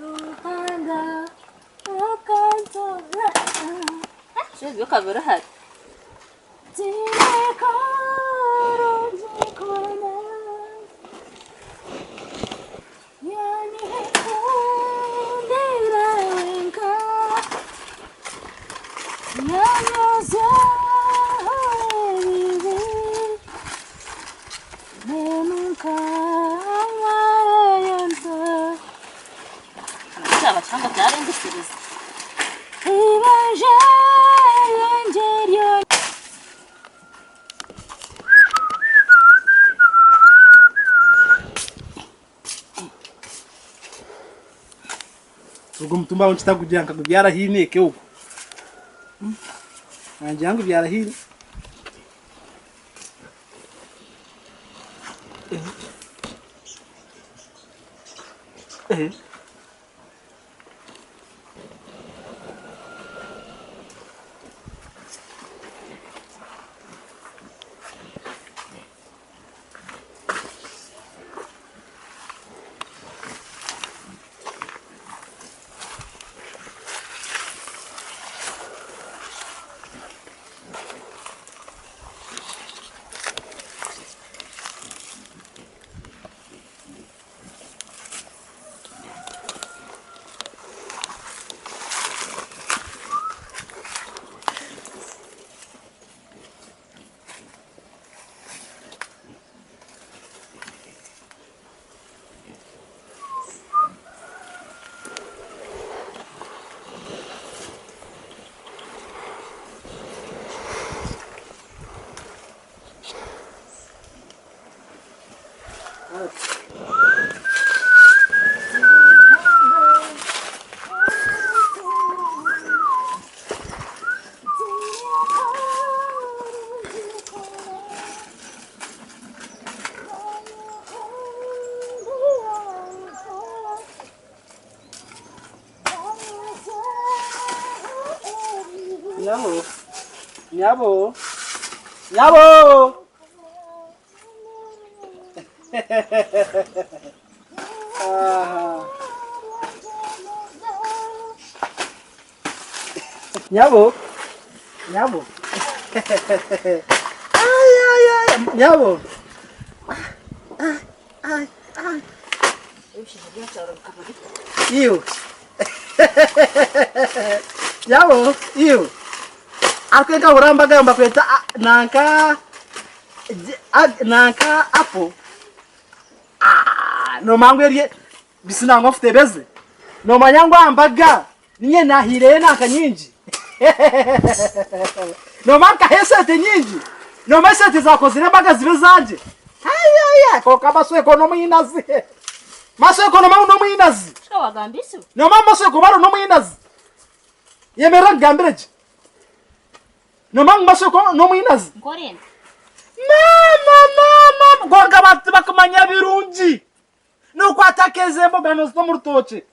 Ruhanga akantora. Ebyo kabiri hati. Kyaba kihango kyarengeserize. Ogwo omutumba ahu nkitagugira nkagubyara haine eka ogwo. Nangira ngubyara haine. Nyabo, nyabo, nyabo. Ah. Nyabo, nyabo. Ay, ay, ay, nyabo. Ay, ay, ay. Iwe. Nyabo, iwe. Ariko nka mbakweta nanka nanka apo. Ah, nomanya ngu erye bisi nangwa nkutebeze. Nomanya ngu aha mbaga ninye nahiireyo enanka nyingi. Nomanya nkaha esente nyingi. Nomanya esente zakozire embaga zibe ezangye. Ayaya konka masweko n'omwinazi. Masweko nomanya ngu n'omwinazi. Nomanya ngu masweko baro n'omwinazi. Yemerera nkugambire gye. Nomanya ngu Masweko n'omwinazi? Nkore nta? Maama maama kwonka abantu tibakumanya birungi. Nokwata akeeza emboga nozita omu rutookye.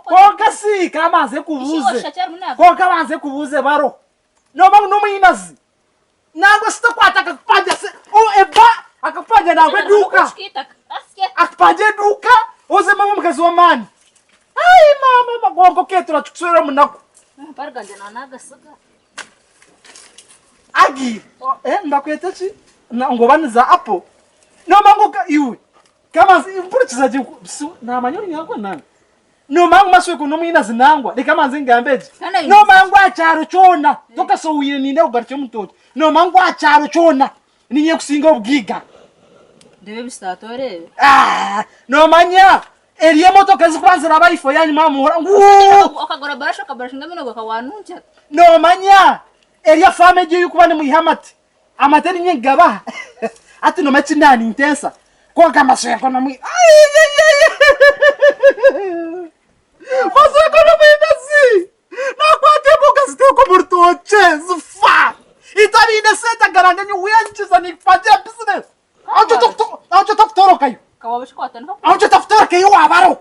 Kwonka si kabanze nkubuuze. Kwonka banze nkubuuze baro. Nomanya ngu n'omwinazi? Nangwa si tokwata akakupangya se o eba akakupangya nangwa eduuka. Akupangya eduuka ozemu abe omukazi w'amaani. Ai maama kwonka okeetura tukuswera omu naku. Agi eh nibakweta ki? Ngu oba ni za apple. Nomanya ngu iwe kabanze mpurikiza gye namanya orunyankore nangwa. Nomanya ngu Masweko n'omwinazi nangwa reka manze ngambe gye. Nomanya ngu aha kyaro kyona tokasohwire ninde kugarukya omu rutookye. Nomanya ngu aha kyaro kyona ninye nkusinga obugaiga. Ndeeba ebisaato oreebe. Ah, nomanya eriyo emotoka ezikuba niziraba ahaifo yanyu mwamuhurira ngu wuu. Okagura burasha okaburashinga amaino gaawe wanunkyera. Nomanya eriyo faamu egyo eyikuba nimwiha amate. Amate ninye nkugabaha. Hati nomanya eki naanintensa. Kwonka Masweko nomwi Masweko nomwinazi. Nakwata emboga ziteeka omu rutookye zifa. Itwe abaine sente agaranga nyowe yankiza ninkupangira bizinesi. Aho nikyo otakutorokayo. Aho nikyo otakutorokayo waabaro.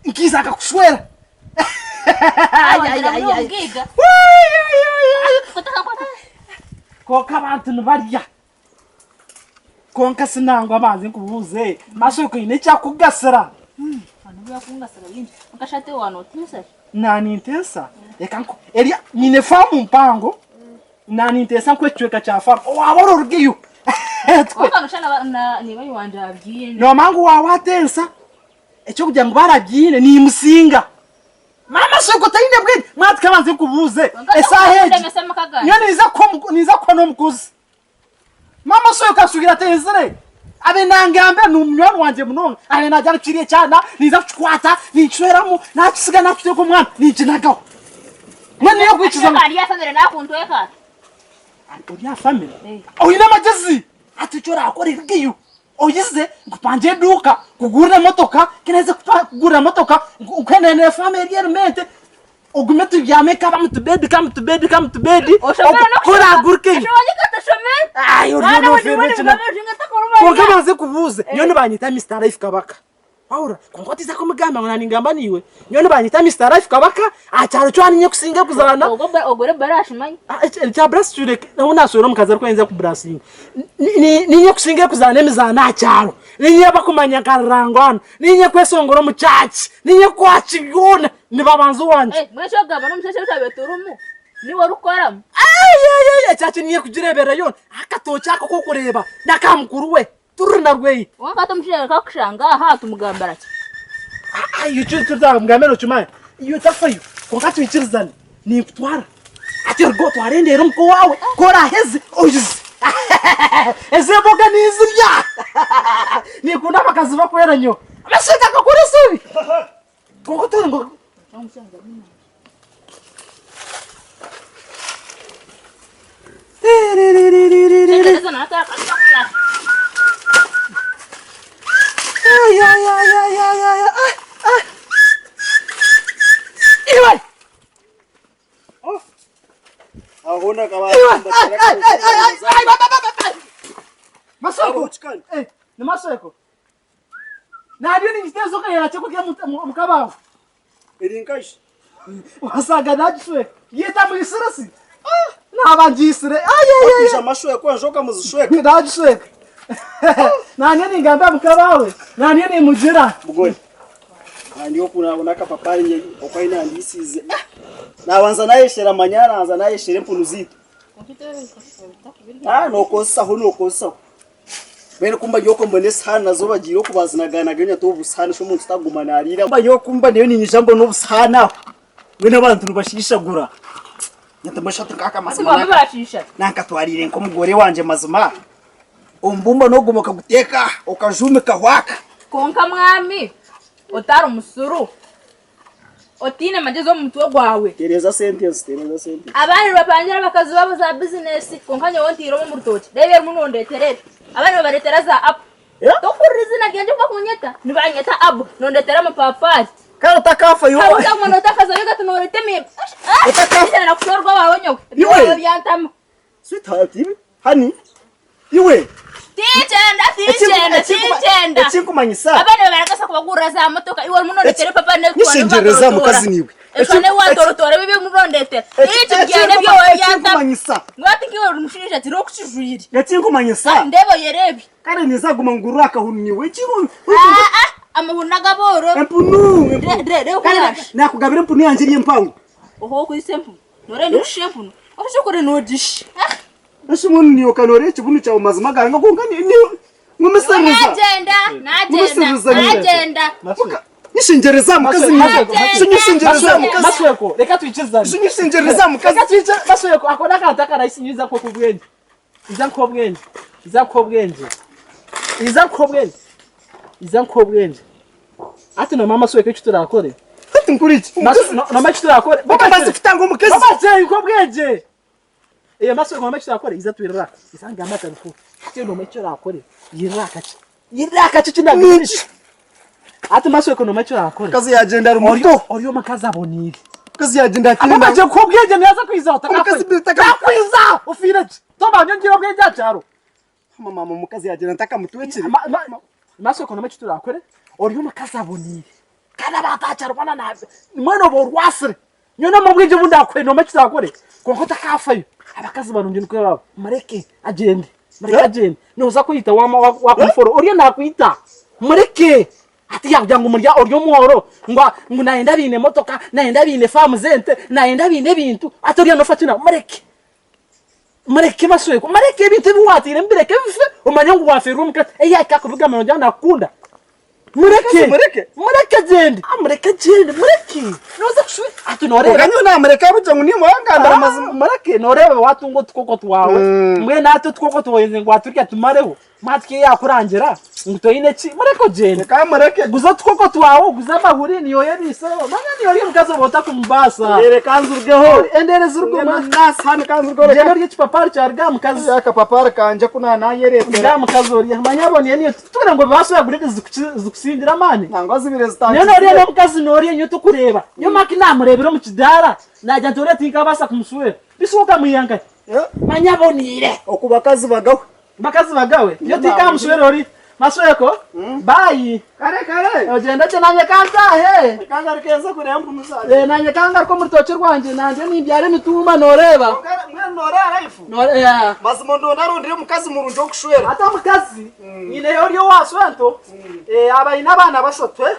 Nkiiza nkakushwera. Kwonka abantu nibarya. Kwonka sinangwa banze nkubuuze, mashoka oine eki akugasira? Naninteesa reka nku erya nyine faamu mpango naninteesa nkuhe ekicweka kya faamu owaaba ororugeyo Noomanya ngu waaba watensa eky'okugira ngu barabyiine nimusinga. Maama shoko taine bwengye mwati kabanze nkubuuze esaaha egi nyowe ninza kukuha n'omukozi. Maama Soyoka asuubire atenzire. Abe nangambira ni munywani wangye munonga. Abe nagira ngu kiri ekyana ninza kukikwata ninkishweramu nakisiga nakiteeka omu mwana ninkinagaho. Mbwenu niiwe okwikiza ngu. Ari aha famire nakuntweka. Ori aha famire? Oine amagyezi? Hati eki orakore rugayo oyize nkupangye eduuka nkugurire emotoka ku naheza kukugurira emotoka nkuhe na faamu eri erimu ente Ogume tubyame come to bed come to bed come to bed koragurukeyo kwonka banze kubuuze nyowe nibanyeta Mister Life Kabaka wahurira kwonka otiza kumugamba ngu nangamba niiwe nyowe nibanyeta Mister Life Kabaka aha kyaro kyona ninye kusinga kuzaana ekya burashi kireke obu naswera omukazi arikwenyeza kuburasinga ninye kusinga kuzaana emizaano aha kyaro ninye bakumanya nka rurangwana ninye kwesongora omu church ninye kwaki byona Nibabanza owangye. Eh, mbwenu eky'okugamba n'omushaija ou twabaire turimu niiwe orikukoramu? Ayayaya ekyaki niiye kugireeberera yoona. Akatookye ako k'okureeba n'aka mukuru we turi na rweye. Kwonka hati omushaija akakushanga aha tumugambira ki? Aa eki turamugambira nokimanya iwe otafayo kwonka twikirizane ninkutwara hati ruga otware endeere omuka owaawe ku oraaheze oize. Ezi emboga ninzirya ninkunda abakazi bakwera nyowe. Amashaija gakora eshobi. Kwonka turi ngu Tekereza na hati akakakura. Ay, ay, ay, ay, ay, ay, ay, ay. Iwe! Aho nakaba Iwe! Ay, ay, ay, ay, ay, ay, ba, ba, ba, ba, ba. Masoko! Eh, ni masoko. Nariyo ninyita enjoka yaakye kurya omu kabaho. Eri nkashi. Wasanga nagishweka. Yeta mwisire si. Ah, naba ngiisire. Ay, ay, ay, Wakwija amashwekwa enjoka muzishweka. Nagishweka. Nanye ningamba mukabawe. Nanye nimugira. Mugore. Kandi oku nabona akapapari nye oku aine andisiize. Ah! Nabanza nayeshera manya nabanza nayeshera empunu ziitu. Ah, nokozesaho nokozesaho. Mbwenu ku mba ndi okwo mbona esihaani nazo bagiire oku bazinaganaga nyata obu busihaani shi omuntu taguma naariira. Mba ndi okwo mba ndiyo niinyija mbona obusihaani aho mbwenu abantu nibashiishagura. Nyata mbwenu shi hati nk'aka mazima Bamwe barashiisha. nankatwariire nk'omugore wangye mazima omubumba n'oguma okaguteeka aha okajuumikaho aka. Kwonka mwami otari musuru. Otaine magyezi omu mutwe gwawe. Tereeza sentence, tereeza sentence. Abandi nibapangira abakazi baabo za bizinesi kwonka nyowe ntaire omu rutookye. Reeba erimu nondeetera ebi. Abandi nibabareetera za apo. Tokuhurira eiziina ryangye oku bakunyeta? Nibanyeta Abo. Nondeetera amapaapaari. Kare otakaafayo. Haba otaguma nootakaza yogati nooreeta emiyembe. Otakaafa. Nakushorwa waawe nyowe. Iwe. Ebyawe byantama. Sweetheart, honey, iwe. Tinkyenda, tinkyenda, tinkyenda. Ekinkumanyisa. Abaana nibabaragasa kubagurira za motoka. Iwe orimu nondetera epapa Nyeshengyereza mukazi niiwe. Ekyo newe watorotora ebi ebimurondetera. Eki byana ebyowe byantama. Ekinkumanyisa. Ngu hati nkiwe ori mushaija tiri okukijwire. Ekinkumanyisa. Ndeeba oyereebe. Kare ninza kuguma ngurure akahunu nyowe. Aa amahunu n'agabooro. Empunu. Reeba oku yasha. Nakugabira empunu yangye eri empango. Oho okwitsa empunu. Norenda okusha empunu. Oshusha okuri nogisha. Esi mbwenu niiwe okanoora ekibunu kyawe mazima gange kwonka ngumisiriza. Nagyenda, nagyenda, nagyenda. Nyeshengyereza mukazi niiwe. Nyeshengyereza mukazi. Masweko, reka twikirizane. Nyeshengyereza mukazi. Reka twikirize Masweko, ako n'akantu akarahisi nyiza nkuha obwengye. Iza nkuhe obwengye. Iza nkuhe obwengye. Iza nkuhe obwengye. Iza nkuhe obwengye. Hati noomanya Masweko eki turakore? Hati nkore ki? Noomanya eki turakore? Bakabaasa kutanga omukazi. Baba gye nkuhe obwengye. Eyo Masweko noomanya eki turakore? Iza twirire aha. Iza ngambe akabikuru. Hati noomanya eki orakore? Yirira akakye. Yirira akakye eki naagambire. Hati Masweko noomanya eki orakore? Omukazi yagyenda ari muto. Ori omukazi aboneire. Omukazi yagyenda Abo akenda. bagye kuha obwengye niyaza kwiza Omukazi otakakwiza ofiire gye. Tobanya ongyire obwengye aha kyaro. Mama omukazi yagyenda ntakamutwekire. Masweko noomanya eki turakore? Ori omukazi aboneire. Kandi abantu aha kyaro boona na mbwenu oba orwasire. Nyowe n'omu bwengye obu ndaakuhe noomanya eki turakore? Kwonka otakaafayo, abakazi barungi nikwo baba. Mureke agyende, mureke agyende. Nooza kwita waamuforo, oriyo naakwita. Mureke. Hati yaakugira ngu muri ori omworo ngu ngu nayenda abaine emotoka, nayenda abaine faamu z'ente, nayenda abaine ebintu, hati oriya noofa ki nawe? Mureke. Mureke Masweko, mureke ebintu ebi waatairemu bireke bife omanye ngu waafeerwa omukazi. Ei yaahika akubigambira noogira ngu naakukunda. Mureke. Mureke? Mureke agyende. Mureke agyende, mureke. Nooza kushwe hati nooreeba. Kwonka nyowe naamureka ahabw'okugira ngu niiwe wangambira amazima. Mureke, nooreeba waatunga otukooko twawe. Mbwenu hati otukooko twawe ngu waturya tumareho. Mwatwika ei yakurangira ngu toine ki, mureke ogyende. Reka mureke. Guza otukoko twawe, oguze amahuri, niiwe oyebiiseho. Manya niiwe ori omukazi oba otakumubaasa. Endeere ka nzirugeho. Endeere ziruge Mbwenu mwana. naasihani ka nzirugeho Gyenda reka. orye ekipapari kyaruga aha mukazi. Akapapari kangye ku naanayereetera. Ruga aha mukazi orye. Manya aboniire niiwe titubire ngu ebibaasa oyagura zikusingira amaani. Nangwa zibire Nyowe noorya zitankiziire. n'omukazi noorya nyowe tokureeba. Nyowe Mark naamureebera omu kidaara naagira nti oriya tinkabaasa kumushwera. Bisi we okamwiha nkahi? Manya aboniire. Oku bakazi bagawe. Bakazi bagawe yo tinkamushwera ori Masweko bye. Kare kare. Ogyende gye nanye kantaahe. Reka ngaruke nze kureeba empunu zangye. Eh nanye kangaruke omu rutookye rwangye nangye nimbyara emitumba noreeba. Kwonka mbwenu noreeba life. Yeah. Mazima ndonda arondire omukazi murungi w'okushwera. Hati omukazi nyineyo ori owa Swento eh aba aine abaana bashatu eh.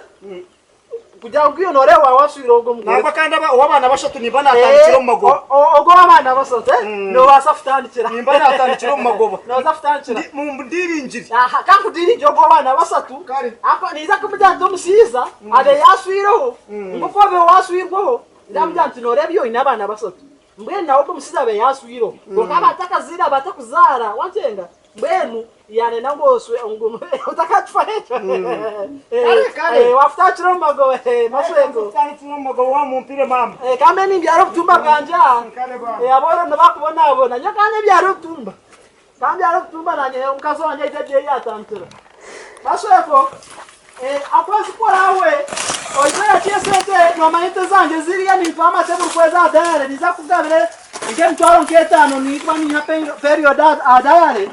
Kugira ngu iwe nooreeba waaba washwire ogwo mugore. Nangwa kandi ow'abaana bashatu nimba naatandikira omu magoba. Ogwo ow'abaana bashatu noobaasa kutandikira. Nimba naatandikira omu magoba. Nooza kutandikira. Mundiringire. Aha, ka nkudiringire ogwo ow'abaana bashatu. Kare. Niiza kumugira nti omushaija abe yaashwireho, nk'oku obe waashwirweho, ndamugira nti nooreeba iwe oine abaana bashatu. Mbwenu nawe ogwo omushaija abe yaashwireho. Kwonka aba atakazaire, aba atakuzaara, wankyenga? Mbwenu yanenda ngu oswe ngu otakakifaho ekyo. Kare, kare. Eh, wakutakira omu magoba eh, maswego. Kutandikira omu magoba wamumpire maama. Eh, kambe nimbyara obutumba bwangye aha. Kare baba. Eh, abooro nibakubonabona. Nyowe kanye byara obutumba. Kambyara obutumba nanye omukazi wangye aije agiye yatandikira. Masweko. Eh, akwezi kurawe oije yakye esente nomanya ente zangye ziriya nintwara amate buri kwezi aha dayare niza kugabira nk'emitwaro nk'etaano nikuba ninyiha period aha dayare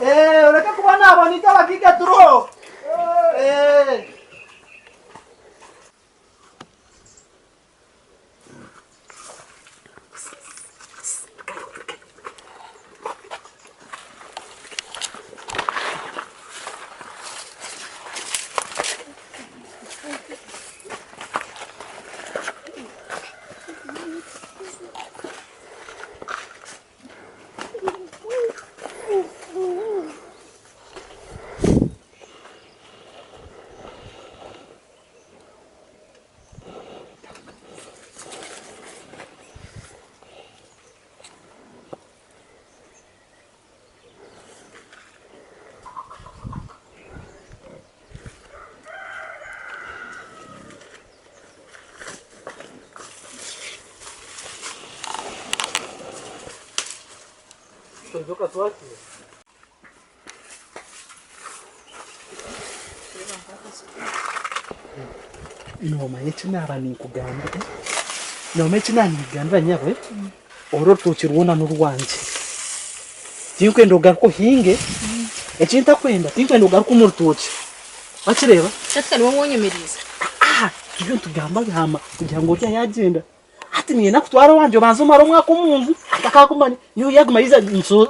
eh, oreke kubonabona itwe abagaiga turiho eh. Noomanya eki naaba ninkugambira? Noomanya eki naaba ninkugambira nyabo? Oru orutookye rwona n'orwangye. Tinkwenda ogaruke ohinge, eki ntakwenda tinkwenda ogaruke omu rutookye. Wakireeba? Kati niwe wonyemereize. Turiyo nitugamba byama kugira ngu oriya yaagyenda. Hati niinyenda kutwara owangye obanze omare omwaka omu nju atakakumanya. Nyowe yaaguma yaija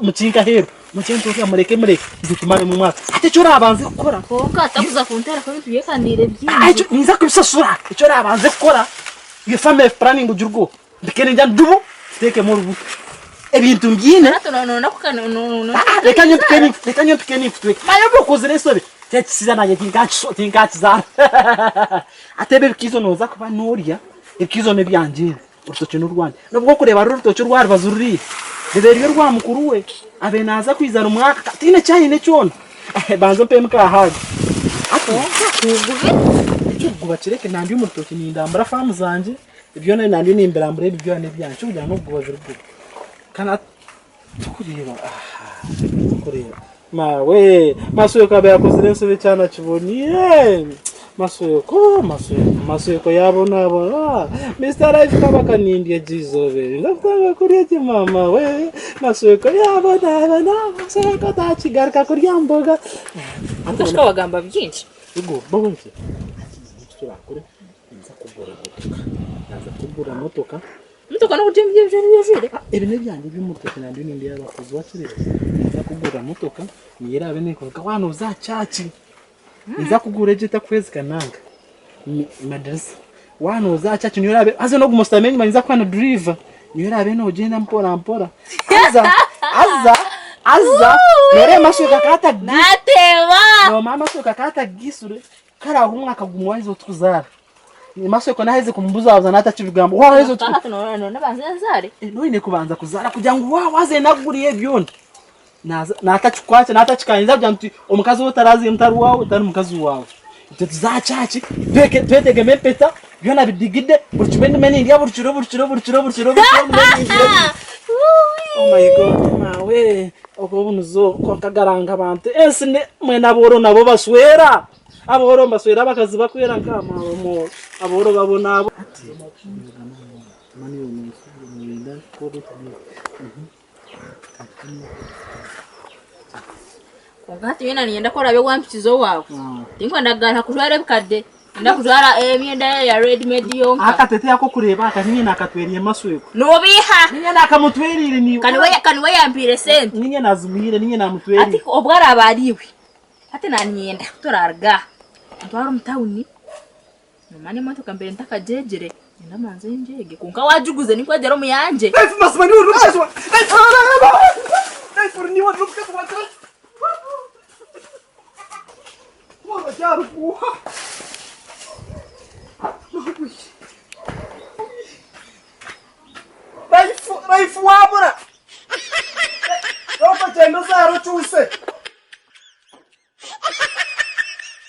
mukinga aheeru, mukye nti oriya mureke mureke itwe tumaremu omwaka. Hati eki oraabanze kukora. Kwonka atakuza kunteera kuba ebintu byekandiire bingi. Ekyo ninza kubishashura. Eki oraabanze kukora iyo family planning ogirweho. Mpike nindya ndubu tuteekemu orubuto. Ebintu mbyine. Reka nyowe mpike reka nyowe mpike ninkutweka. Manya obu okozire ensobi, ekisiza nanye tinkakizaara. Hati ebi ebikiizo nooza kuba noorya. Ebikiizo n'ebyangye, orutookye n'orwangye. N'obu orikureeba ruri orutookye orwa rubaju ruriya, riba riri orwa mukuru we, abe naaza kwija rumwaka, tihaine eki aine kyona. Banza ompemu ka hug. Eky'okuguba kireke, nandi omu rutookye nindambura faamu zangye, byona nandi nimbirambura ebi byona n'ebyangye, ekyokugira n'okuguba biriguba. Kandi hati torikureeba, torikureeba. Maawe, Masweko aba yakozire ensobi ekyana kiboniire. Masweko, Masweko, Masweko yabonabona. Mister Life kaba kanindya egi izooba eri. Ndakutanga kurya gye maama we. Masweko yabonabona, Masweko takigaruka kurya mboga. Kashika wagamba byingi. Ego, bonke. Eki turakore, ninza kugura emotoka. Naza kugura emotoka. Motoka n'okurya ebyo ebi ojwaire? Ebi n'ebyangye eby'omutoka nabyo nindeeba abakozi wakireeba ninza kugura motoka niyo eraabe neekuvuga waaba nooza aha church. Ninza kugura egyo etakuhwezika nanka madirisa. Waaba nooza aha church niyo oraabe haza n'oguma oshutami enyima ninza kuba na driver niyo oraabe noogyenda mpora mpora. Haza haza haza nooreeba amashuuka kaatagi Naateeba! noomanya amashuuka kaatagisire karahumwa akaguma waaheza otikuzaara. Masweko naheze kumubuzabuza natakibigamba. Waheze oti Hati none banze nzare. Noine kubanza kuzara kugira ngu wa waze naguriye byona. Naza natakikwakya natakikanyiriza kugira nti omukazi we otaraziire mutari wawe tari mukazi wawe. Itwe tuza church tweke twetegeme empeta byona bidigide buri kimwe ndume nindya buri kiro buri kiro buri kiro buri kiro buri kiro ndume nindya. Oh my God mawe obwo obunuzo konka garanga abantu ensi mwena abooro nabo baswera. Abooro mbaswera abakazi bakwera nka mawe abooro babona. Kwonka hati nyowe niinyenda ku oraabe wampikiza owaawe. Tinkwenda kugaruka kujwara ebikadde, niinyenda kujwara emyenda eya ready made yonka. Akateteeyi ak'okureeba aka niinye naakatweriire Masweko. Noobiiha! Niinye naakamutweriire niiwe. Ka niwe yampiire esente. Niinye naazimuhaire, niinye naamutweriire. Hati obu araabe ari iwe, Hati naninyenda ku turaruga aha ntware omu tawuni nomanya emotoka mbaire ntakagyegire nyenda mbanze ngyege kwonka wagiguze ninkwegyera omu yangye. Mazima niwe ori omushaija wa.